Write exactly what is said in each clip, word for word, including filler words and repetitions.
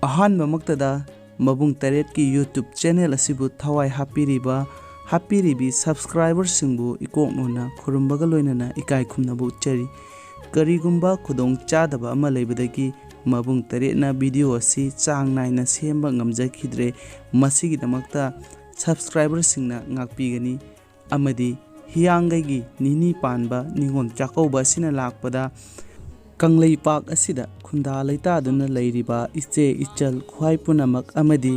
ꯑꯍꯥꯟꯕꯃꯛꯇꯗ ꯃꯕꯨꯡ ꯇꯔꯦꯠꯀꯤ YouTube channel ꯑꯁꯤꯕꯨ ꯊꯋꯥꯏ ꯍꯥꯞꯄꯤꯔꯤꯕ, ꯍꯥꯞꯄꯤꯔꯤꯕꯤ ꯁꯕꯁꯀ꯭ꯔꯥꯏꯕꯔꯁꯤꯡꯕꯨ ꯏꯀꯣꯛꯅꯣꯅ ꯈꯨꯔꯨꯝꯕꯒ ꯂꯣꯏꯅꯅ ꯏꯀꯥꯏ ꯈꯨꯝꯅꯕ ꯎꯠꯆꯔꯤ꯫ ꯀꯔꯤꯒꯨꯝꯕ ꯈꯨꯗꯣꯡ ꯆꯥꯗꯕ ꯑꯃ ꯂꯩꯕꯗꯒꯤ ꯃꯕꯨꯡ ꯇꯔꯦꯠꯅ ꯚꯤꯗꯤꯑꯣ ꯑꯁꯤ ꯆꯥꯡ ꯅꯥꯏꯅ ꯁꯦꯝꯕ ꯉꯝꯖꯈꯤꯗ꯭ꯔꯦ꯫ ꯃꯁꯤꯒꯤꯗꯃꯛꯇ ꯁꯕꯁꯀ꯭ꯔꯥꯏꯕꯔꯁꯤꯡꯅ ꯉꯥꯛꯄꯤꯒꯅꯤ꯫ ꯑꯃꯗꯤ ꯍꯤꯌꯥꯡꯒꯩꯒꯤ ꯅꯤꯅꯤ ꯄꯥꯟꯕ ꯅꯤꯉꯣꯜ ꯆꯥꯛꯀꯧꯕ ꯑꯁꯤꯅ ꯂꯥꯛꯄꯗ ꯀꯪꯂꯩꯄꯥꯛ ꯑꯁꯤꯗ ꯈꯨꯟꯗꯥ ꯂꯩꯇꯥꯗꯨꯅ ꯂꯩꯔꯤꯕ ꯏꯆꯦ ꯏꯆꯜ ꯈ꯭ꯋꯥꯏ ꯄꯨꯝꯅꯃꯛ ꯑꯃꯗꯤ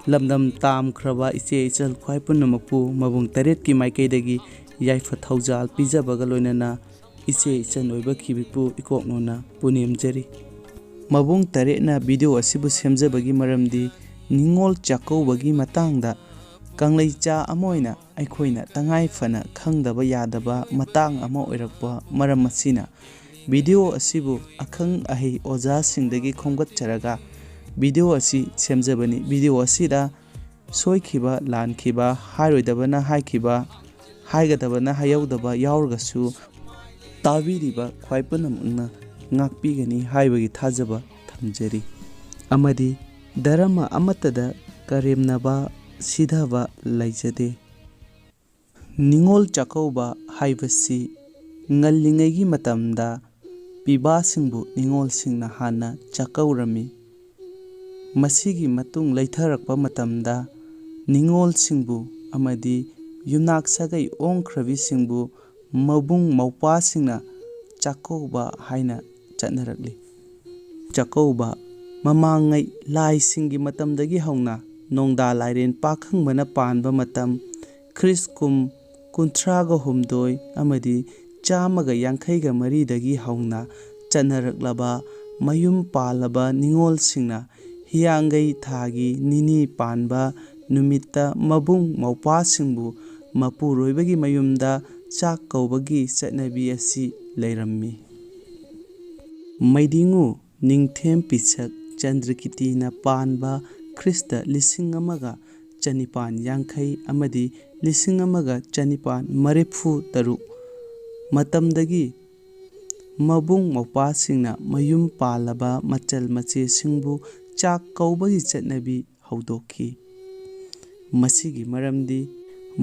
ꯂꯝꯗꯝ ꯇꯥꯝꯈ꯭ꯔꯕ ꯏꯆꯦ ꯏꯆꯜ ꯈ꯭ꯋꯥꯏ ꯄꯨꯝꯅꯃꯛꯄꯨ ꯃꯕꯨꯡ ꯇꯔꯦꯠꯀꯤ ꯃꯥꯏꯀꯩꯗꯒꯤ ꯌꯥꯏꯐ ꯊꯧꯖꯥꯜ ꯄꯤꯖꯕꯒ ꯂꯣꯏꯅꯅ ꯏꯆꯦ ꯏꯆꯟ ꯑꯣꯏꯕ ꯈꯤꯕꯤꯛꯄꯨ ꯏꯀꯣꯛꯅꯣꯅ ꯄꯨꯅꯦꯝꯖꯔꯤ꯫ ꯃꯕꯨꯡ ꯇꯔꯦꯠꯅ ꯚꯤꯗꯤꯑꯣ ꯑꯁꯤꯕꯨ ꯁꯦꯝꯖꯕꯒꯤ ꯃꯔꯝꯗꯤ ꯅꯤꯉꯣꯜ ꯆꯥꯛꯀꯧꯕꯒꯤ ꯃꯇꯥꯡꯗ ꯀꯪꯂꯩꯆꯥ ꯑꯃ ꯑꯣꯏꯅ ꯑꯩꯈꯣꯏꯅ ꯇꯉꯥꯏ ꯐꯅ ꯈꯪꯗꯕ ꯌꯥꯗꯕ ꯃꯇꯥꯡ ꯑꯃ ꯑꯣꯏꯔꯛꯄ ꯃꯔꯝ ꯑꯁꯤꯅ ꯚꯤꯗꯤꯑꯣ ꯑꯁꯤꯕꯨ ꯑꯈꯪ ꯑꯍꯩ ꯑꯣꯖꯥꯁꯤꯡꯗꯒꯤ ꯈꯣꯝꯒꯠꯆꯔꯒ ꯚꯤꯗꯤꯑꯣ ꯑꯁꯤ ꯁꯦꯝꯖꯕꯅꯤ꯫ ꯚꯤꯗꯤꯑꯣ ꯑꯁꯤꯗ ꯁꯣꯏꯈꯤꯕ, ꯂꯥꯟꯈꯤꯕ, ꯍꯥꯏꯔꯣꯏꯗꯕꯅ ꯍꯥꯏꯈꯤꯕ, ꯍꯥꯏꯒꯗꯕꯅ ꯍꯥꯏꯍꯧꯗꯕ ꯌꯥꯎꯔꯒꯁꯨ ꯇꯥꯕꯤꯔꯤꯕ ꯈ꯭ꯋꯥꯏ ꯄꯨꯝꯅꯃꯛꯅ ꯉꯥꯛꯄꯤꯒꯅꯤ ꯍꯥꯏꯕꯒꯤ ꯊꯥꯖꯕ ꯊꯝꯖꯔꯤ꯫ ꯑꯃꯗꯤ ꯙꯔꯃ ꯑꯃꯠꯇꯗ ꯀꯔꯦꯝꯅꯕ, ꯁꯤꯊꯕ ꯂꯩꯖꯗꯦ꯫ ꯅꯤꯉꯣꯜ ꯆꯥꯛꯀꯧꯕ ꯍꯥꯏꯕꯁꯤ ꯉꯜꯂꯤꯉꯩꯒꯤ ꯃꯇꯝꯗ ꯄꯤꯕꯥꯁꯤꯡꯕꯨ ꯅꯤꯉꯣꯜꯁꯤꯡꯅ ꯍꯥꯟꯅ ꯆꯥꯛꯀꯧꯔꯝꯃꯤ꯫ ꯃꯁꯤꯒꯤ ꯃꯇꯨꯡ ꯂꯩꯊꯔꯛꯄ ꯃꯇꯝꯗ ꯅꯤꯉꯣꯜꯁꯤꯡꯕꯨ ꯑꯃꯗꯤ ꯌꯨꯝꯅꯥꯛ ꯁꯥꯒꯩ ꯑꯣꯡꯈ꯭ꯔꯕꯤꯁꯤꯡꯕꯨ ꯃꯕꯨꯡ ꯃꯧꯄ꯭ꯋꯥꯁꯤꯡꯅ ꯆꯥꯛꯀꯧꯕ ꯍꯥꯏꯅ ꯆꯠꯅꯔꯛꯂꯤ꯫ ꯆꯥꯛꯀꯧꯕ ꯃꯃꯥꯡꯉꯩ ꯂꯥꯏꯁꯤꯡꯒꯤ ꯃꯇꯝꯗꯒꯤ ꯍꯧꯅ ꯅꯣꯡꯗꯥ ꯂꯥꯏꯔꯦꯟ ꯄꯥꯈꯪꯕꯅ ꯄꯥꯟꯕ ꯃꯇꯝ, ꯈ꯭ꯔꯤꯁ ꯀꯨꯝ ꯀꯨꯟꯊ꯭ꯔꯥꯒ ꯍꯨꯝꯗꯣꯏ ꯑꯃꯗꯤ ꯆꯥꯝꯃꯒ ꯌꯥꯡꯈꯩꯒ ꯃꯔꯤꯗꯒꯤ ꯍꯧꯅ ꯆꯠꯅꯔꯛꯂꯕ ꯃꯌꯨꯝ ꯄꯥꯜꯂꯕ ꯅꯤꯉꯣꯜꯁꯤꯡꯅ ꯍꯤꯌꯥꯡꯒꯩ ꯊꯥꯒꯤ ꯅꯤꯅꯤ ꯄꯥꯟꯕ ꯅꯨꯃꯤꯠꯇ ꯃꯕꯨꯡ ꯃꯧꯄ꯭ꯋꯥꯁꯤꯡꯕꯨ ꯃꯄꯨꯔꯣꯏꯕꯒꯤ ꯃꯌꯨꯝꯗ ꯆꯥꯛ ꯀꯧꯕꯒꯤ ꯆꯠꯅꯕꯤ ꯑꯁꯤ ꯂꯩꯔꯝꯃꯤ꯫ ꯃꯩꯗꯤꯉꯨ ꯅꯤꯡꯊꯦꯝ ꯄꯤꯁꯛ ꯆꯟꯗ꯭ꯔꯀꯤꯇꯤꯅ ꯄꯥꯟꯕ ꯈ꯭ꯔꯤꯁꯇ ꯂꯤꯁꯤꯡ ꯑꯃꯒ ꯆꯅꯤꯄꯥꯟ ꯌꯥꯡꯈꯩ ꯑꯃꯗꯤ ꯂꯤꯁꯤꯡ ꯑꯃꯒ ꯆꯅꯤꯄꯥꯟ ꯃꯔꯤꯐꯨ ꯇꯔꯨꯛ ꯃꯇꯝꯗꯒꯤ ꯃꯕꯨꯡ ꯃꯧꯄ꯭ꯋꯥꯁꯤꯡꯅ ꯃꯌꯨꯝ ꯄꯥꯜꯂꯕ ꯃꯆꯜ ꯃꯆꯦꯁꯤꯡꯕꯨ ꯆꯥꯛ ꯀꯧꯕꯒꯤ ꯆꯠꯅꯕꯤ ꯍꯧꯗꯣꯛꯈꯤ꯫ ꯃꯁꯤꯒꯤ ꯃꯔꯝꯗꯤ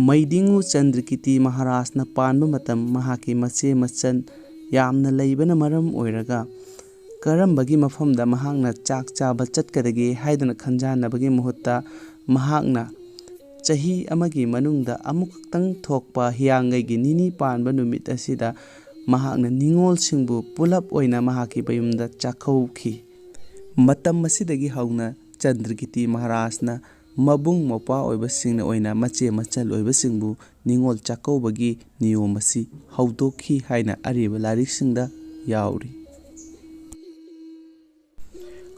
ꯃꯩꯗꯤꯡꯉꯨ ꯆꯟꯗ꯭ꯔꯀꯤꯇꯤ ꯃꯍꯥꯔꯥꯖꯅ ꯄꯥꯟꯕ ꯃꯇꯝ ꯃꯍꯥꯛꯀꯤ ꯃꯆꯦ ꯃꯆꯟ ꯌꯥꯝꯅ ꯂꯩꯕꯅ ꯃꯔꯝ ꯑꯣꯏꯔꯒ ꯀꯔꯝꯕꯒꯤ ꯃꯐꯝꯗ ꯃꯍꯥꯛꯅ ꯆꯥꯛ ꯆꯥꯕ ꯆꯠꯀꯗꯒꯦ ꯍꯥꯏꯗꯨꯅ ꯈꯟꯖꯥꯟꯅꯕꯒꯤ ꯃꯍꯨꯠꯇ ꯃꯍꯥꯛꯅ ꯆꯍꯤ ꯑꯃꯒꯤ ꯃꯅꯨꯡꯗ ꯑꯃꯨꯛꯈꯛꯇꯪ ꯊꯣꯛꯄ ꯍꯤꯌꯥꯡꯒꯩꯒꯤ ꯅꯤꯅꯤ ꯄꯥꯟꯕ ꯅꯨꯃꯤꯠ ꯑꯁꯤꯗ ꯃꯍꯥꯛꯅ ꯅꯤꯉꯣꯜꯁꯤꯡꯕꯨ ꯄꯨꯂꯞ ꯑꯣꯏꯅ ꯃꯍꯥꯛꯀꯤ ꯃꯌꯨꯝꯗ ꯆꯥꯛꯀꯧꯈꯤ꯫ ꯃꯇꯝ ꯑꯁꯤꯗꯒꯤ ꯍꯧꯅ ꯆꯟꯗ꯭ꯔꯀꯤꯇꯤ ꯃꯍꯥꯔꯥꯖꯅ ꯃꯕꯨꯡ ꯃꯧꯄ꯭ꯋꯥ ꯑꯣꯏꯕꯁꯤꯡꯅ ꯑꯣꯏꯅ ꯃꯆꯦ ꯃꯆꯜ ꯑꯣꯏꯕꯁꯤꯡꯕꯨ ꯅꯤꯉꯣꯜ ꯆꯥꯛꯀꯧꯕꯒꯤ ꯅꯤꯌꯣꯝ ꯑꯁꯤ ꯍꯧꯗꯣꯛꯈꯤ ꯍꯥꯏꯅ ꯑꯔꯤꯕ ꯂꯥꯏꯔꯤꯛꯁꯤꯡꯗ ꯌꯥꯎꯔꯤ꯫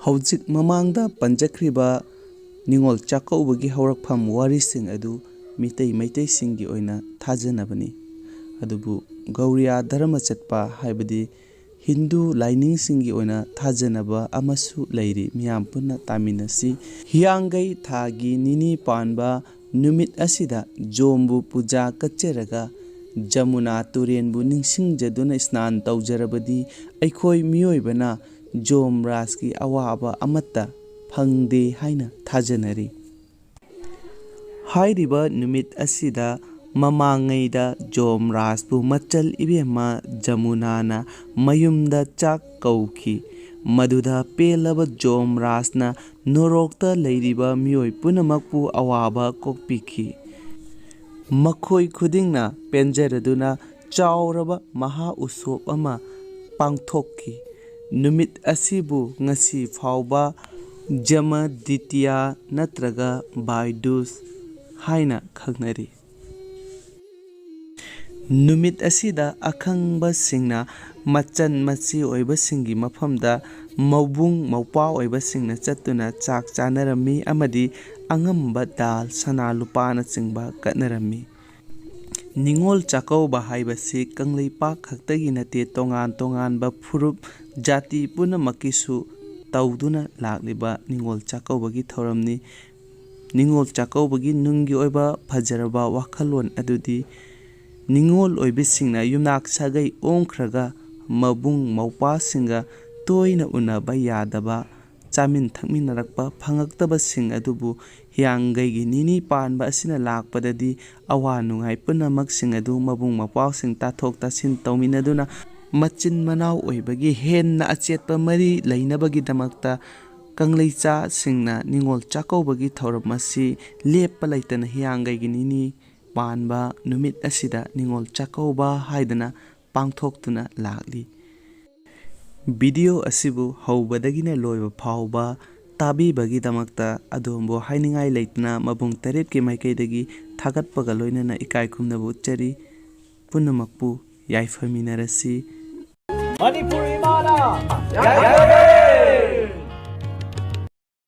ꯍꯧꯖꯤꯛ ꯃꯃꯥꯡꯗ ꯄꯟꯖꯈ꯭ꯔꯤꯕ ꯅꯤꯉꯣꯜ ꯆꯥꯛꯀꯧꯕꯒꯤ ꯍꯧꯔꯛꯐꯝ ꯋꯥꯔꯤꯁꯤꯡ ꯑꯗꯨ ꯃꯤꯇꯩ ꯃꯩꯇꯩꯁꯤꯡꯒꯤ ꯑꯣꯏꯅ ꯊꯥꯖꯅꯕꯅꯤ꯫ ꯑꯗꯨꯕꯨ ꯒꯧꯔꯤꯌꯥ ꯙꯔꯃ ꯆꯠꯄ ꯍꯥꯏꯕꯗꯤ ꯍꯤꯟꯗꯨ ꯂꯥꯏꯅꯤꯡꯁꯤꯡꯒꯤ ꯑꯣꯏꯅ ꯊꯥꯖꯅꯕ ꯑꯃꯁꯨ ꯂꯩꯔꯤ, ꯃꯤꯌꯥꯝ ꯄꯨꯟꯅ ꯇꯥꯃꯤꯟꯅꯁꯤ꯫ ꯍꯤꯌꯥꯡꯒꯩ ꯊꯥꯒꯤ ꯅꯤꯅꯤ ꯄꯥꯟꯕ ꯅꯨꯃꯤꯠ ꯑꯁꯤꯗ ꯖꯣꯝꯕꯨ ꯄꯨꯖꯥ ꯀꯠꯆꯔꯒ ꯖꯃꯨꯅꯥ ꯇꯨꯔꯦꯟꯕꯨ ꯅꯤꯡꯁꯤꯡꯖꯗꯨꯅ ꯁ꯭ꯅꯥꯟ ꯇꯧꯖꯔꯕꯗꯤ ꯑꯩꯈꯣꯏ ꯃꯤꯑꯣꯏꯕꯅ ꯖꯣꯝ ꯔꯥꯖꯀꯤ ꯑꯋꯥꯕ ꯑꯃꯠꯇ ꯐꯪꯗꯦ ꯍꯥꯏꯅ ꯊꯥꯖꯅꯔꯤ꯫ ꯍꯥꯏꯔꯤꯕ ꯅꯨꯃꯤꯠ ꯑꯁꯤꯗ ꯃꯃꯥꯡꯉꯩꯗ ꯖꯣꯝ ꯔꯥꯖꯄꯨ ꯃꯆꯜ ꯏꯕꯦꯝꯃ ꯖꯃꯨꯅꯥꯅ ꯃꯌꯨꯝꯗ ꯆꯥꯛ ꯀꯧꯈꯤ꯫ ꯃꯗꯨꯗ ꯄꯦꯜꯂꯕ ꯖꯣꯝ ꯔꯥꯖꯅ ꯅꯣꯔꯣꯛꯇ ꯂꯩꯔꯤꯕ ꯃꯤꯑꯣꯏ ꯄꯨꯝꯅꯃꯛꯄꯨ ꯑꯋꯥꯕ ꯀꯣꯛꯄꯤꯈꯤ꯫ ꯃꯈꯣꯏ ꯈꯨꯗꯤꯡꯅ ꯄꯦꯟꯖꯔꯗꯨꯅ ꯆꯥꯎꯔꯕ ꯃꯍꯥ ꯎꯁꯣꯞ ꯑꯃ ꯄꯥꯡꯊꯣꯛꯈꯤ꯫ ꯅꯨꯃꯤꯠ ꯑꯁꯤꯕꯨ ꯉꯁꯤ ꯐꯥꯎꯕ ꯖꯃꯗꯤꯇꯤꯌꯥ ꯅꯠꯇ꯭ꯔꯒ ꯕꯥꯏꯗꯨꯁ ꯍꯥꯏꯅ ꯈꯪꯅꯔꯤ꯫ ꯅꯨꯃꯤꯠ ꯑꯁꯤꯗ ꯑꯈꯪꯕꯁꯤꯡꯅ ꯃꯆꯟ ꯃꯆꯦ ꯑꯣꯏꯕꯁꯤꯡꯒꯤ ꯃꯐꯝꯗ ꯃꯕꯨꯡ ꯃꯧꯄ꯭ꯋꯥ ꯑꯣꯏꯕꯁꯤꯡꯅ ꯆꯠꯇꯨꯅ ꯆꯥꯛ ꯆꯥꯅꯔꯝꯃꯤ ꯑꯃꯗꯤ ꯑꯉꯝꯕ ꯗꯥꯜ, ꯁꯅꯥ ꯂꯨꯄꯥꯅꯆꯤꯡꯕ ꯀꯠꯅꯔꯝꯃꯤ꯫ ꯅꯤꯉꯣꯜ ꯆꯥꯛꯀꯧꯕ ꯍꯥꯏꯕꯁꯤ ꯀꯪꯂꯩꯄꯥꯛ ꯈꯛꯇꯒꯤ ꯅꯠꯇꯦ, ꯇꯣꯉꯥꯟ ꯇꯣꯉꯥꯟꯕ ꯐꯨꯔꯨꯞ, ꯖꯥꯇꯤ ꯄꯨꯝꯅꯃꯛꯀꯤꯁꯨ ꯇꯧꯗꯨꯅ ꯂꯥꯛꯂꯤꯕ ꯅꯤꯉꯣꯜ ꯆꯥꯛꯀꯧꯕꯒꯤ ꯊꯧꯔꯝꯅꯤ꯫ ꯅꯤꯉꯣꯜ ꯆꯥꯛꯀꯧꯕꯒꯤ ꯅꯨꯡꯒꯤ ꯑꯣꯏꯕ ꯐꯖꯔꯕ ꯋꯥꯈꯜꯂꯣꯟ ꯑꯗꯨꯗꯤ ꯅꯤꯉꯣꯜ ꯑꯣꯏꯕꯁꯤꯡꯅ ꯌꯨꯝꯅꯥꯛ ꯁꯥꯒꯩ ꯑꯣꯟꯈ꯭ꯔꯒ ꯃꯕꯨꯡ ꯃꯧꯄ꯭ꯋꯥꯁꯤꯡꯒ ꯇꯣꯏꯅ ꯎꯅꯕ ꯌꯥꯗꯕ, ꯆꯥꯃꯤꯟ ꯊꯛꯃꯤꯟꯅꯔꯛꯄ ꯐꯪꯉꯛꯇꯕꯁꯤꯡ ꯑꯗꯨꯕꯨ ꯍꯤꯌꯥꯡꯒꯩꯒꯤ ꯅꯤꯅꯤ ꯄꯥꯟꯕ ꯑꯁꯤꯅ ꯂꯥꯛꯄꯗꯗꯤ ꯑꯋꯥ ꯅꯨꯡꯉꯥꯏ ꯄꯨꯝꯅꯃꯛꯁꯤꯡ ꯑꯗꯨ ꯃꯕꯨꯡ ꯃꯧꯄ꯭ꯋꯥꯁꯤꯡ ꯇꯥꯊꯣꯛ ꯇꯥꯁꯤꯟ ꯇꯧꯃꯤꯟꯅꯗꯨꯅ ꯃꯆꯤꯟ ꯃꯅꯥꯎ ꯑꯣꯏꯕꯒꯤ ꯍꯦꯟꯅ ꯑꯆꯦꯠꯄ ꯃꯔꯤ ꯂꯩꯅꯕꯒꯤꯗꯃꯛꯇ ꯀꯪꯂꯩꯆꯥꯁꯤꯡꯅ ꯅꯤꯉꯣꯜ ꯆꯥꯛꯀꯧꯕꯒꯤ ꯊꯧꯔꯝ ꯑꯁꯤ ꯂꯦꯞꯄ ꯂꯩꯇꯅ ꯍꯤꯌꯥꯡꯒꯩꯒꯤ ꯅꯤꯅꯤ ꯄꯥꯟꯕ ꯅꯨꯃꯤꯠ ꯑꯁꯤꯗ ꯅꯤꯉꯣꯜ ꯆꯥꯛꯀꯧꯕ ꯍꯥꯏꯗꯅ ꯄꯥꯡꯊꯣꯛꯇꯨꯅ ꯂꯥꯛꯂꯤ꯫ ꯚꯤꯗꯤꯑꯣ ꯑꯁꯤꯕꯨ ꯍꯧꯕꯗꯒꯤꯅ ꯂꯣꯏꯕ ꯐꯥꯎꯕ ꯇꯥꯕꯤꯕꯒꯤꯗꯃꯛꯇ ꯑꯗꯣꯝꯕꯨ ꯍꯥꯏꯅꯤꯡꯉꯥꯏ ꯂꯩꯇꯅ ꯃꯕꯨꯡ ꯇꯔꯦꯠꯀꯤ ꯃꯥꯏꯀꯩꯗꯒꯤ ꯊꯥꯒꯠꯄꯒ ꯂꯣꯏꯅꯅ ꯏꯀꯥꯏ ꯈꯨꯝꯅꯕ ꯎꯠꯆꯔꯤ꯫ ꯄꯨꯝꯅꯃꯛꯄꯨ ꯌꯥꯏꯐꯃꯤꯟꯅꯔꯁꯤ꯫ ꯃꯅꯤꯄꯨꯔ ꯏꯃꯥꯅ